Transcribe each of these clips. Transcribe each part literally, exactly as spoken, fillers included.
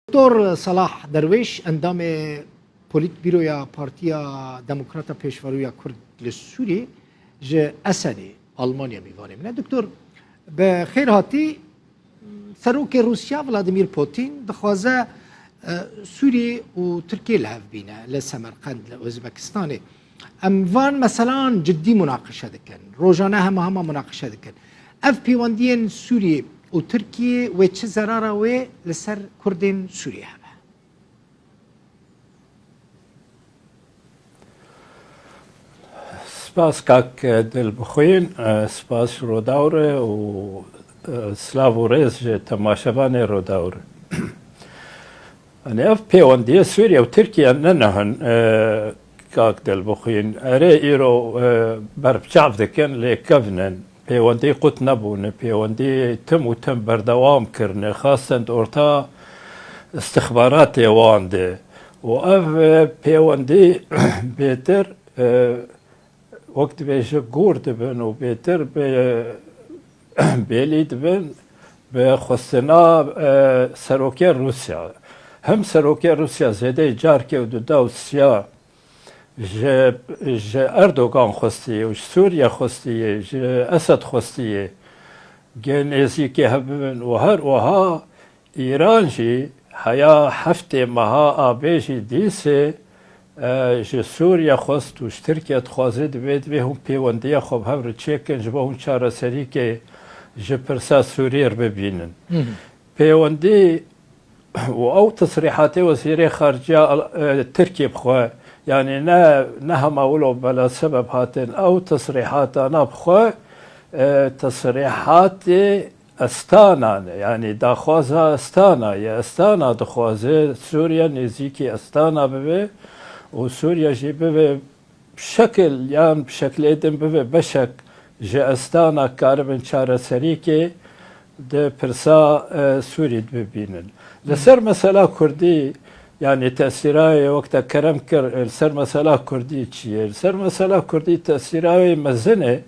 Doktor Salah Derwêş, endamê Polîtbîroya Partiya Demokrata Pêşverûya Kurd li Sûriyê, ji Esenê, Almanya mîvanê min e. Doktor, bi xêr hatî. Serokê Rûsya Vladimir Putin dixwaze, e, Sûriyê û Tirkiyê li hev bîne, li Semerqend, li Ozbekistanê. Em van meselan ciddî munaqeşe dikin. Rojane hema hema munaqeşe dikin. Ev pêwendiyên Sûriyê û Tirkiyê wê çi zerara wê li ser Kurdên Sûriyê hebe? Spas kak Dilbixwîn, spas ji Rodawre û, e, silav û rêz ji temaşevanê Rodawre. Hani ev pêwendiye Sûriye û Tirkiye ne nihin, e, kak Dilbixwîn. Erê îro, e, berbiçav dikin, lê kevnin. Pêwendî qut nebûne, pêwendî tim û tim berdewam kirine, xasten di orta istixbaratê wan de. Û ev, e, pêwendî bêtir, e, wek dibêje gor dibin û bêtir bi bêlî dibin bi xwestina, e, serokê Rûsya. Hem serokê Rûsya zêdeyî carkê û duda û siya ji, ji Erdogan xwestiye û ji Sûriye xwestiye, ji Esed xwestiye, gê nêzîkê hev bibin û her wiha Îran jî heya heftê meha abê jî dîsê, e, ji Sûriye xwest û ji Tirkiye dixwaze, divê, divê hûn pêwendiya xwe bi hev re çêkin, ji bo hûn çareserîkê ji pirsa Sûriyê re bibînin. Pêwendî û ew tesrîhatê Wezîrê Xariceya, e, Tirkiyê bi xwe, yanî ne, ne hema wilo bela sebeb hatin, ew tesrîhatana bi xwe, e, tesrîhatê Astana ne, yanî daxwaza Astana ye. Astana dixwaze Sûriye nêzîkî Astana bibe û Sûriye jî bibe şekil yan bi şeklê din bibe beşek ji Astana karibin çareserîkê di pirsa, e, Sûrî bibînin. Li ser mesela Kurdî, yanî tesîrayê wek te kerem kir, li ser mesela Kurdî çi ye? Li ser mesela Kurdî tesîrayê mezin e.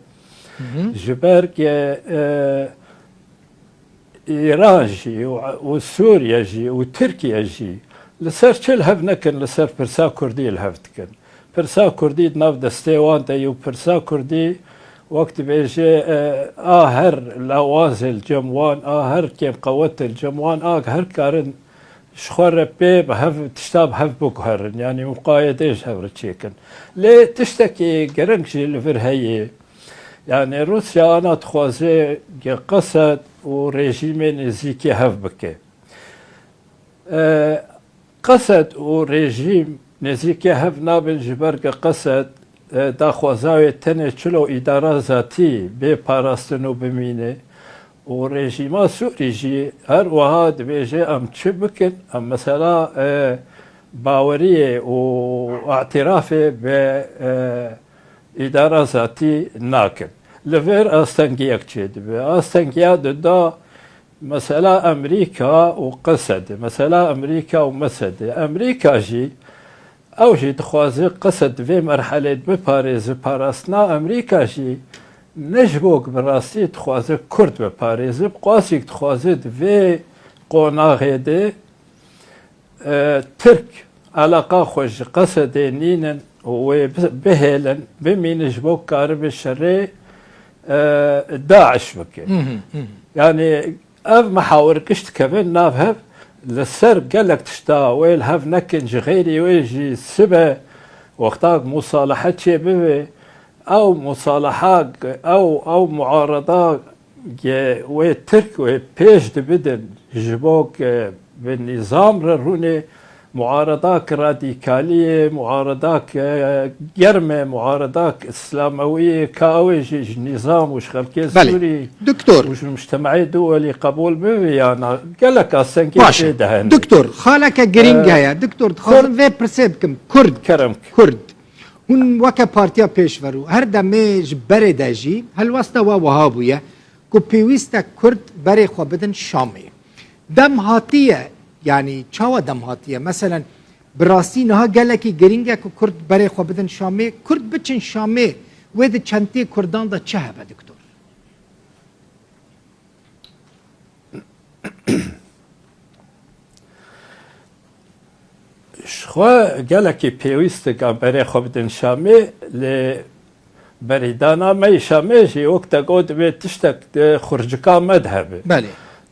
Ji ber ke, e, Îran jî û, û Sûriye jî û Tirkiye jî li ser çi li hev nekin, li ser pirsa Kurdî li hev dikin. Pirsa Kurdî di nav destê wan de ye û pirsa Kurdî wek dibêje, e, a her lawazê li cem wan, a her kêmqewetê li cem wan, a her karin ji xwe re pê bi hev, tişta bi hev biguherin, yanî muqayedê ji hev re çêkin. Lê tiştekî giring jî li vir heye. Yanî Rûsya ana dixwaze ke Qesed û rejîmê nêzîkî hev bike. E, Qesed û rejîm nêzîkî hev nabin, ji ber ke Qesed, e, daxwaza wê tenê çilo îdara zatî bê parastin û bimîne. Û rejîma Sûrî jî her wiha dibêje, em çi bikin, em mesela, e, baweriyê û îtirafê bi, e, îdara zatî nakin. Li vir astengiyek çêdibe. Astengiya di da mesela Amerîka û Qesedê. Mesela Amerîka û Mesedê. Amerîka jî, ew jî dixwaze Qesed di vê merhelê de biparêze. Parastina Amerîka jî ne ji bo ku bi rastî dixwaze Kurd biparêze, bi qasî dixwaze di vê qonaxê de e, Tirk eleqa xwe ji Qesedê nînin û wê bi-, bihêlin, bimînin ji bo karibe şerê, e, DAIŞ bike. Yanî ev mihawir giş dikevin nav hev, li ser gelek tişta wê li hev nekin, ji xêrî wê jî sibe wexta musalahe çê bibe, ew musalaha, ew, ew muarada Ge wê Tirk wê pêş dibidin ji bo ke bi nîzam re rûnê, muaredak radîkalî ye, muaredak germ e, muaredak îslamewî ye, ka ew ê jî ji nîzam û ji xelkê Sûrî û ji mujtemaê duwelî qebûl bibe ya na, gelek astengê tê de hene. Doktor, xaleke girîng heye. Doktor, dixwazim vê pirsê bikim. Kurd. Kerem. Kurd. Hûn weke Partiya Pêşverû her demê ji berê de jî helwesta we wiha bûye ku pêwîst e Kurd berê xwe bidin Şamê. Dem hatiye, yanî çawa dem hatiye? Meselen, bi rastî niha gelekî girîng e ku Kurd berê xwe bidin Şamê. Kurd biçin Şamê, wê di çentê Kurdan de çi hebe, doktor? Ji xwe gelekî pêwîst e ka berê xwe bidin Şamê, lê berîdana me yê Şamê jî wek te got divê tiştek di xurcika me de hebe. Belê.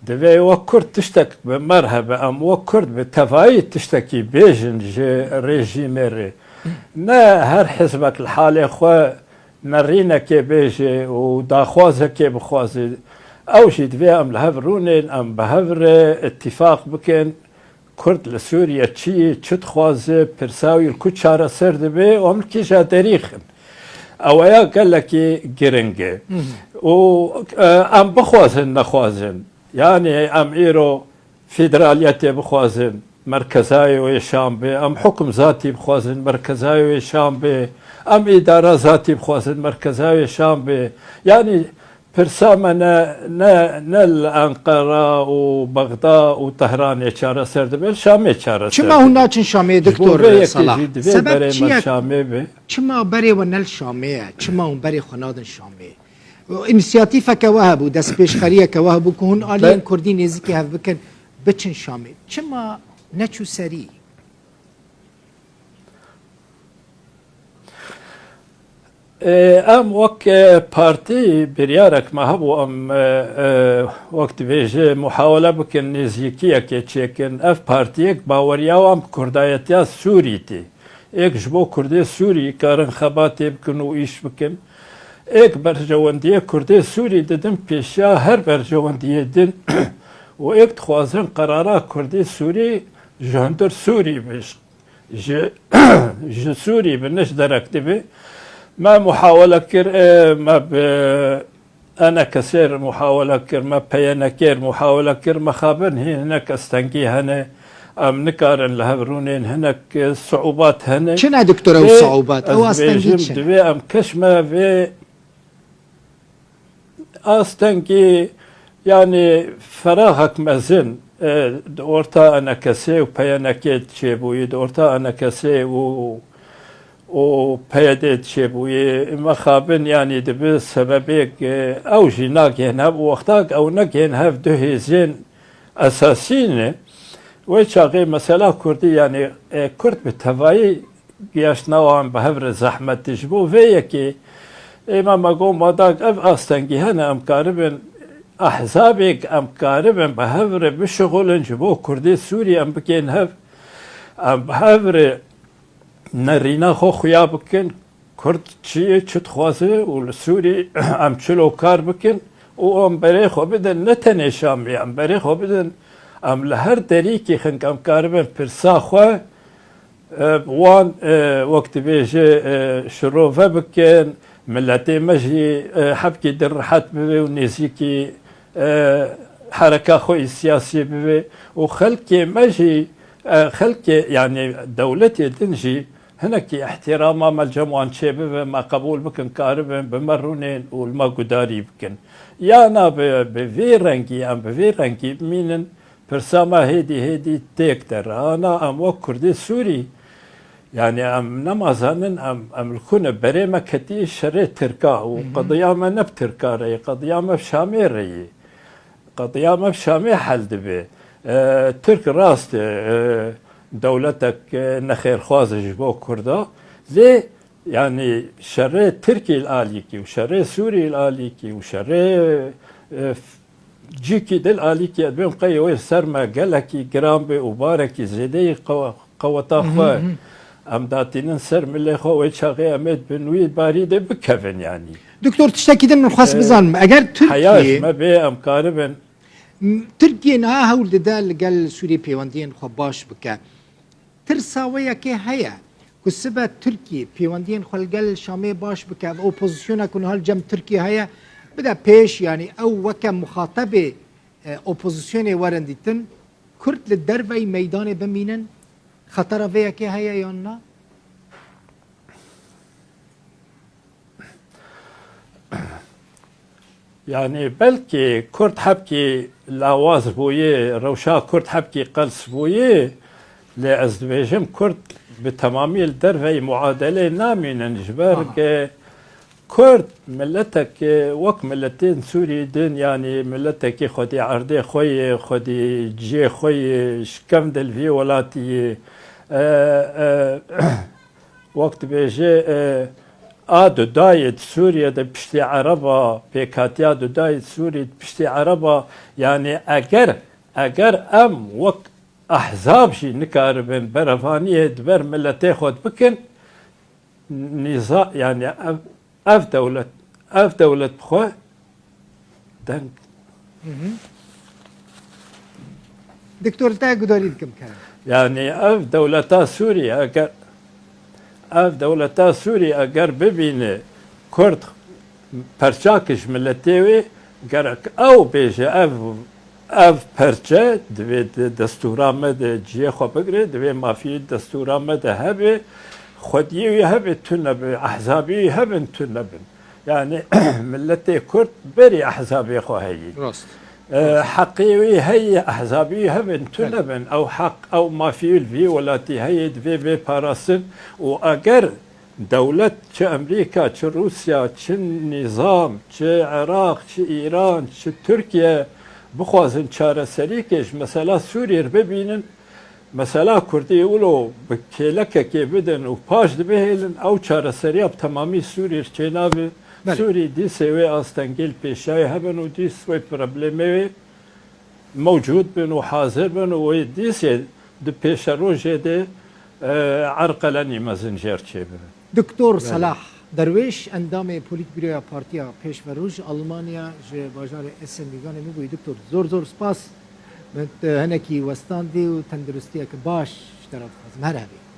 Divê wek Kurd tiştek bi me re hebe. Em wek Kurd bi tevayî tiştekî bêjin ji rejîmê re. Ne her hizbek li halê xwe nerînekê bêje û daxwazekê bixwaze. Ew jî divê em li hev rûnên, em bi hev re îtîfaq bikin. Kurd li Sûriye çi yê, çi dixwaze, pirsa wî li ku çareser dibe û em li kîja derî xin. Eweya gelekî giring e. Û, e, em bixwazin, nexwazin. Yanî em îro federaliyetê bixwazin, merkeza wê Şam be, em hukum zatî bixwazin, merkeza wê Şam be, em îdara zatî bixwazin, merkeza wê Şam be. Yanî pirsa me ne, ne, ne li Enqera û Bexda û Tehranê çareser dibe, li Şamê çareser Çima hûn dibe. Naçin Şamê, Ji bo Doktor vê yekê Salah? Jî divê Sebeb berê çi me ye? Şamê be. Çima berê we ne li Şamê ye? Çima hûn berê xwe nadin Şamê? Înisiyatîfeke we hebû, destpêşxeriyeke we hebû ku hûn aliyên Be- Kurdî nêzîkî hev bikin, biçin Şamê. Çima neçû serî? Ê, em wek, e, partî biryarek me hebû, em, e, e, wek dibêje muhawele bikin, nêzîkiyekê çêkin. Ev partiyek baweriya wan bi kurdayetiya Sûrî tê. Êk ji bo Kurdê Sûrî karin xebatê bikin û îş bikin. Êk berjewendiyê Kurdê Sûrî didin pêşiya her berjewendiyê din û êk dixwazin qerara Kurdê Sûrî ji hundir Sûrî be, ji, ji Sûrî be, ne ji derek dibe. Me muhawele kir, e, me bi E N K S re muhawele kir, me P Y N K re muhawele kir, mexabin hîn hinek astengî hene, em nikarin li hev rûnên, hinek, e, siûbat hene. Çi ne, Doktor, ew Lê siûbat, ew ez astengî dibêjim, çi ne? Divê em keş me vê astengî, yanî feraxek mezin, e, di orta E N K S û P Y N K çêbûyî, di orta E N K S û û P Y D çêbûyê, mexabin, yanî dibe sebebêk, e, ew jî nagihên hev û wextak ew negihên hev du hêzên esasî ne. Wê çaxê mesela Kurdî, yanî, e, Kurd bi tevayî giyaştina wan bi hev re zehmet e. Ji bo vê yekê ê me, me got, madak ev astengî hene, em karibin ehzabêk, em karibin bi hev re bişixulin, ji bo Kurdê Sûrî em bikên hev, em bi hev re nerîna xwe xuya bikin, Kurd çi ye, çi dixwaze û li Sûrî em çilo kar bikin û em berê xwe bidin, ne tenê Şamê, em berê xwe bidin, em li her derîkî xink em karibin pirsa xwe, e, wan, e, wek dibêje, e, şirove bikin, miletê me jî, e, hebkî din rehet bibe û nêzîkî, e, hereka xwe yî siyasî bibe û xelkê me jî, e, xelkê, yanî dewletê din jî hinekî îhtîrama me li cem wan çêbibe, me qebûl bikin, karibin bi me rûnên û li me gudarî bikin. Ya na bi, bi vê rengî, em bi vê rengî bimînin, pirsa me hêdî hêdî têk dere. Ana em wek Kurdê Sûrî, yanî em nema zanin, em, em li ku ne, berê me ketî şerê Tirka û Hı hı. qediya me ne bi Tirka re ye, qediya me bi Şamê re ye. Qediya me bi Şamê hel dibe. E, Tirk rast e, e, dewletek, e, nexêrxwaz e ji bo Kurda. Lê, yanî, şerê Tirkî li alîkî û şerê Sûrî li alîkî û şerê, e, f-, cîkî di li alîkî, ez dibêm qey wê ser me gelekî giran be û barekî zêdeyî qew-, qeweta Hı hı, xwe hı. em datînin ser milê xwe, wê çaxê em ê di bin wî barî de bikevin, yanî. Doktor, tiştekî din min xwest Ee, bizanim. Eger heya Tirkiye ji me bê, em karibin. M-, Tirkiye niha hewl dide li gel Sûriyê pêwendiyên xwe baş bike. Tirsa we yekê heye ku sibe Tirkiye pêwendiyên xwe li gel Şamê baş bike, ev opozisyona ku niha li cem Tirkiye heye, bide pêş, yanî ew weke muxatebê, e, opozisyonê werin dîtin, Kurd li derveyî meydanê bimînin, xetera vê yekê heye yan na? Yanî belkî Kurd hebkî lawaz bûye, rewşa Kurd hebkî qels bûye, lê ez dibêjim Kurd bi temamî li derveyî muadelê namînin, ji ber Aha. ke Kurd miletek, e, wek miletên Sûrî din, yanî miletekî xwedî erdê xwe yê, xwedî cihê xwe yê, ji kevn de li vî welatî yê, E, e, wek dibêje, e, a dudayê di Sûriye de piştî Ereba, pêkhatiya dudayê di Sûriyê di piştî Ereba, yanî eger, eger em wek ehzab jî nikaribin berevaniyê di ber miletê xwe bikin, nîza-, yanî ev, ev dewlet, ev dewlet bi xwe deng. Doktor, te gudarî dikim kerem. Yanî ev dewleta Sûrî eger, ev dewleta Sûrî eger bibîne Kurd perçak ji miletê wê, gerek ew bêje ev, ev perçe divê di destûra me de cihê xwe bigire, divê mafî destûra me de hebe, xwediyê wî hebe tune be, ehzabî wî hebin tune bin. Yanî miletê Kurd berî ehzabê xwe heyî. Rast. E, heqê wî heyî, ehzabî wî hebin, tu nebin. Ew heq, ew mafî wî li vî welatî heyî, divê bê parastin û eger dewlet, çi Amerîka, çi Rûsya, çi nîzam, çi Iraq, çi Îran, çi Tirkiye bixwazin çareserîkê ji mesela Sûriyê re bibînin, mesela Kurdî wilo bi kêlekekê bidin û paş dibihêlin, ew çareseriya bi temamî Sûriyê çênabe. Belê. Sûrî dîsê wê astengê li pêşayê hebin û dîs wê problemê wê mewcûd bin û hazir bin û wê dîsê di pêşerojê de, e, erqelenî mezin jêr çêbibin. Doktor Selah Derwêş, endamê Polîtbîroya Partiya Pêşverû ji Almanya, ji bajarê Essen Lîganê min bûyî. Doktor, zor zor spas. Min te hinekî westandî û tenduristiyeke baş ji te re dixwazim. Her hebî.